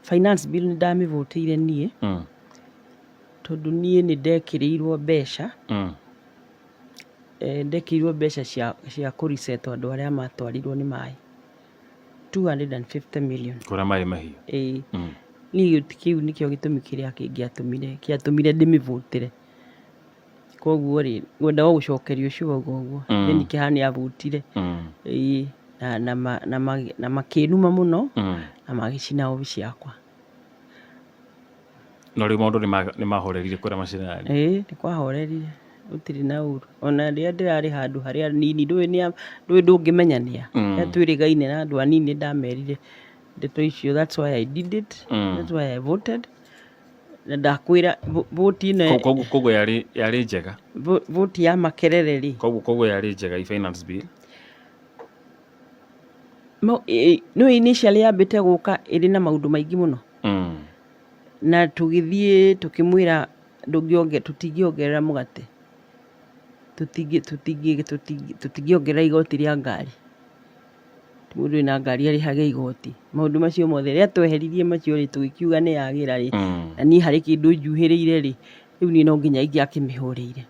Finance bill nĩ ndamĩvũtĩire niĩ tondũ niĩ nĩ ndekĩrĩirwo mbeca, ndekĩrĩirwo mbeca cia kũ reset andũ arĩa matwarirwo nĩ maĩ, 250 million. Kũrĩa maĩ mahiũ. Ĩĩ. Niĩ kĩu nĩkĩo gĩtũmi kĩrĩa kĩngĩatũmire kĩatũmire ndĩmĩvũtĩre. Koguo rĩ, ngwendaga gũcokeria ũcio wauga ũguo. Then Kĩhani avutire. Ĩĩ, na makĩnuma mũno na magĩcina obici yakwa. No rĩu maũndũ nĩ mahorerire kũrĩa macinani? Ĩĩ, nĩ kwahorerire, gũtirĩ na ũru. Ona rĩrĩa ndĩrarĩ handũ harĩa nini, ndũĩ nĩa ndũĩ ndũngĩmenya nĩa. Rĩrĩa twĩrĩgaine na andũ anini, nĩ ndamerire ndeto icio. That's why I did it. That's why I voted. Na ndakwĩra voti ĩno Koguo yarĩ njega. Voti ya Makerere rĩ. Koguo yarĩ njega i finance bill. No initially yambĩte gũka ĩrĩ na maũndũ maingĩ mũno. Na tũgĩthiĩ tũkĩmwĩra ndũngĩonge tũtingĩongerera mũgate, tũtingĩongerera igoti rĩa ngari, mũndũ wĩna ngari arĩhage igoti, maũndũ macio mothe. Rĩrĩa tweheririe macio rĩ, tũgĩkiuga nĩ yagĩra rĩ, na niĩ harĩ kĩndũ njuhĩrĩire rĩ, rĩu niĩ no nginya ingĩakĩmĩhũrĩire.